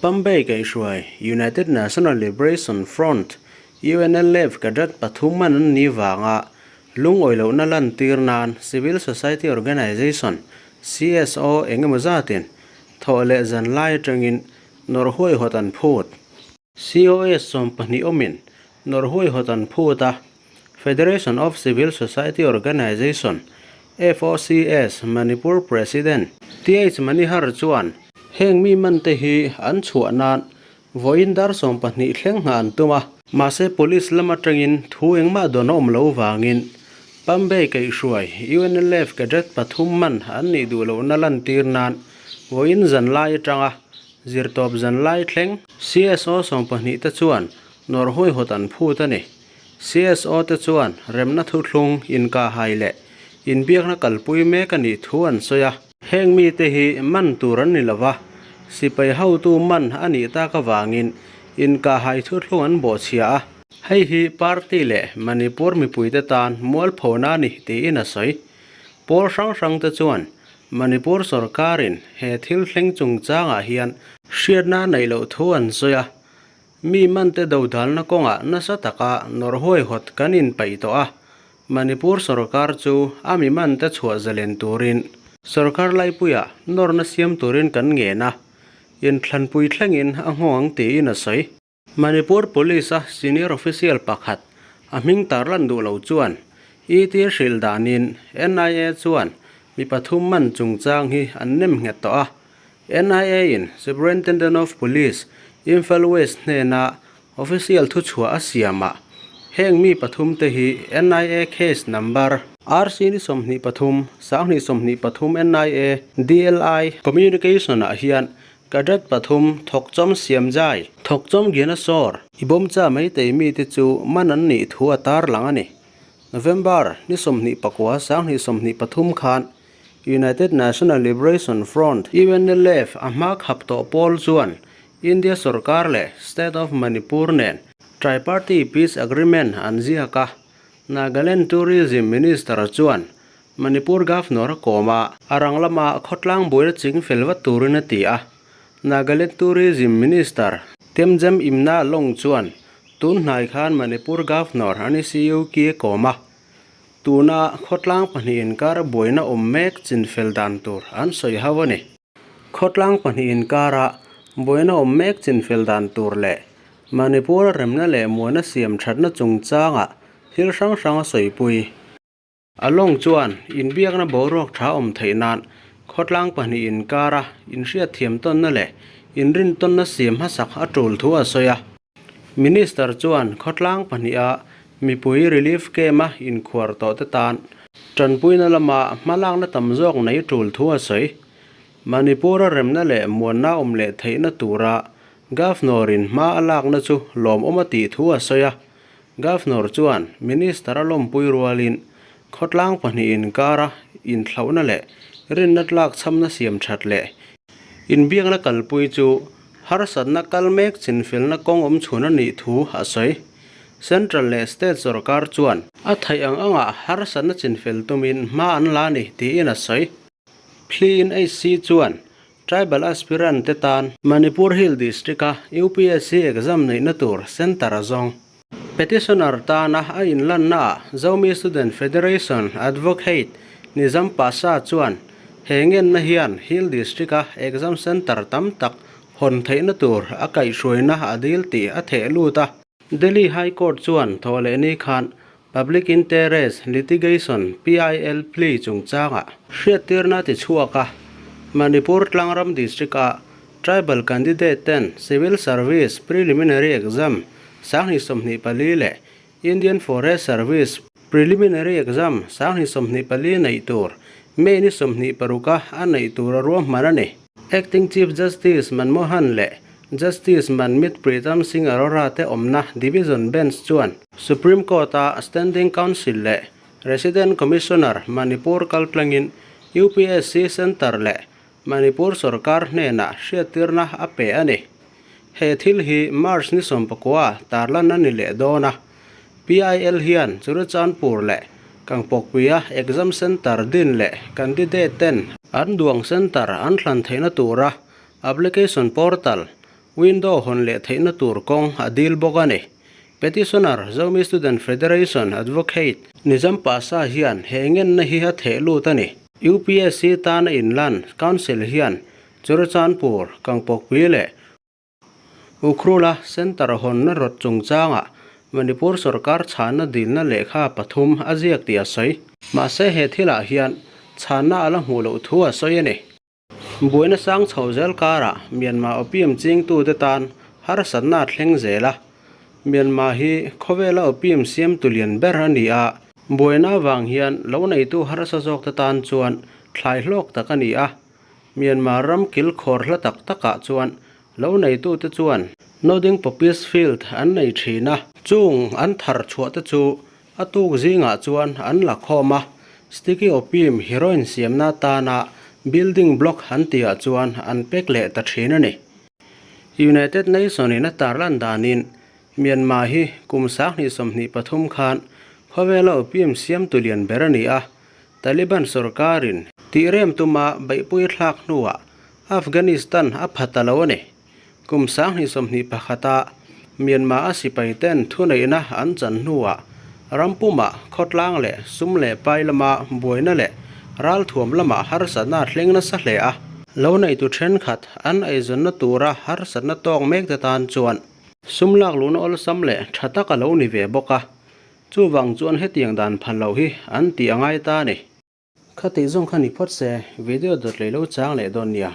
Pambay kaihhruai United National Liberation Front, UNLF, cadet pathum man an nih vanga lungawi lohna lantir nan Civil Society Organisation, CSO, eng emaw zatin thawh leh zan lai atangin nawrh huaihawt an phut. COS 12 awmin nawrh huaihawt an phut a, Federation of Civil Society Organisation, FOCS, Manipur President, TH Manihar chuan heng mi mante hi an chhuah nan vawiin dar 12 thleng nghah an tum a. Mahse police lam atangin thu engmah dawn a awm lo vangin Pambay kaihhruai UNLF cadet pathum man an nih duh lohna lantir nan vawiin zan lai atanga zirtawp zan lai thleng CSO 12 te chuan nawrh huaihawt an phut a ni. CSO te chuan remna thuthlung inkahhai leh inbiakna kalpui mek a nih thu an sawi a. Heng mite hi man tur an ni lova, sipai hotu man a nih tak avangin inkahhai thuthlung an bawhchhia a. Hei hi party leh Manipur mipuite tan mualphona a ni tiin a sawi. Pawl hrang hrangte chuan Manipur sorkarin he thil thleng chungchangah hian hriatna a neih loh thu an sawi a. Mi mante dodalna kawngah nasa taka nawrh huaihawt kan inpaih tawh a, Manipur sorkar chu a mi mante chhuah zalen turin sorkar laipuiah nawrna siam turin kan ngen a, inthlanpui thlengin a nghawng ang tiin a sawi. Manipur Police-a senior official pakhat a hming tarlan duh lo chuan ET hrilh danin NIA chuan mi pathum man chungchang hi an nem nghet tawh a, NIA-in Superintendent of Police, Imphal West hnena official thuchhuah a siamah heng mi pathum te hi NIA case number, RC ni 23, 2023 NIA DLI Communication-ah hian cadet pathum thawkchawm siamzai, thawkchawm Gyanasor, Ibomcha Meitei mite chu man an nih thu a tarlang a ni. November ni 29, 2023 khan United National Liberation Front, UNLF, a hma khap tawh pawl chuan India sorkar leh State of Manipur nen Triparty Peace Agreement an ziak a. Nagaland Tourism Minister chuan Manipur Governor a kawm a, a rang lama khawtlang buaina ching fel vat turin a ti a. Nagaland Tourism Minister Temjem Imna Long chuan tun hnai khan Manipur Governor Anisiu Ki a kawm a. Tuna khawtlang pahnih inkara buaina awm mek chinfel dan tur an sawi ho a ni. Khawtlang pahnih inkara buaina awm mek chinfel dan tur leh Manipur-a remna leh muana siam thatna chungchangah thil hrang hrang a sawipui. A lawng chuan inbiakna boruak tha awm theih nan khawtlang pahnih inkara inhriatthiam tawnna leh inrintawnna siam hmasak a tul thu a sawi a. Minister chuan khawtlang pahniha mipui relief camp-a inkhuar tawhte tan tanpuina lama hmalakna tam zawk nei tul thu a sawi. Manipur-a remna leh muanna awm leh theihna tura Governor-in hma a lakna chu lawmawm a tih thu a sawi a. Governor chuan Minister a lawmpui rualin khawtlang pahnih inkara inthlauhna leh rinna tlakchhamna siam that leh inbiakna kalpui chu Harsatna kal mek chinfelna kawng awm chhun a nih thu a sawi. Central leh State sorkar chuan a theih ang angah harsatna chinfel tumin hma an la a ni tiin a sawi. Phliin HC chuan Tribal aspirant te tan Manipur Hill District-a UPSC exam neihna tur centre a zawng. Petitioner tana a inlannaah Zomi Student Federation Advocate Nizam Pasha chuan he ngenna hian Hill District-a exam centre tam tak hawn theihna tur a kaihhruaina a dil tih a theh lut a. Delhi High Court chuan thawhlehni khan Public Interest Litigation, PIL, plea chungchangah hriattirna a ti chhuak a, Manipur Tlangram District-a Tribal Candidate ten Civil Service Preliminary Exam 2024 leh Indian Forest Service Preliminary Exam 2024 neih tur May ni 26-a a neih tur a ruahman a ni. Acting Chief Justice Manmohan leh Justice Manmeet Pritam Singh Arora te awmna Division Bench chuan Supreme Court-a Standing Counsel leh Resident Commissioner Manipur kaltlangin UPSC Centre leh Manipur sorkar hnenah hriattirna a pe a ni. He thil hi March ni 19 tarlan a ni leh dawn a. PIL hian Churachandpur leh. Kangpawkpuia exam centre din leh candidate ten an duang centre an thlan theihna tura application portal window hawn leh theihna tur kawng a dil bawk a ni. Petitioner Zomi Student Federation Advocate Nizam Pasha hian he ngenna hi a theh lut a ni. UPSC tana inlan Council hian Churachandpur, Kangpawkpui leh Ukhrula Centre hawnna rawt chungchangah Manipur sorkar chhanna dilna lehkha pathum a ziak tih a sawi. Mahse he thilah hian chhanna a la hmuh loh thu a sawi a ni. Buaina sang chho zel karah Myanmar opium chingtute tan harsatna a thleng zel a. Myanmar hi khawvela opium siamtu lian ber a ni a, buaina avang hian lo neitu harsa zawkte tan chuan thlai hlawk tak a ni a. Myanmar ram kilkhawr hla tak takah chuan lo neitute chuan Nodding Poppies Field an nei thin a. Chung an thar chhuahte chu A tuk zingah chuan an la khawm a, sticky opium heroin siamna atana building block an tihah chuan an pek leh ta thin a ni. United Nation in a tarlan danin Myanmar hi kum 2023 khan khawvela opium siamtu lian ber a ni a, Taliban sorkarin tihrem tuma beihpui thlak hnuah Afghanistan a pha ta lo a ni. Kum 2021 a Myanmar a sipai ten thuneihna an chan hnuah ram pumah khawtlang leh sum leh pai lama buaina leh ralthuam lamah harsatna a thleng nasa hle a. Lo neitu thenkhat an eizawnna tura harsatna tawk mek te tan chuan sum lak luhna awlsam leh tha tak a lo ni ve bawk a, chuvang chuan hetiang dan phal loh hi an tih a ngai ta a ni. Kha tih zawng kha ni phawt se, video dawt leh lo chang leh dawn nia.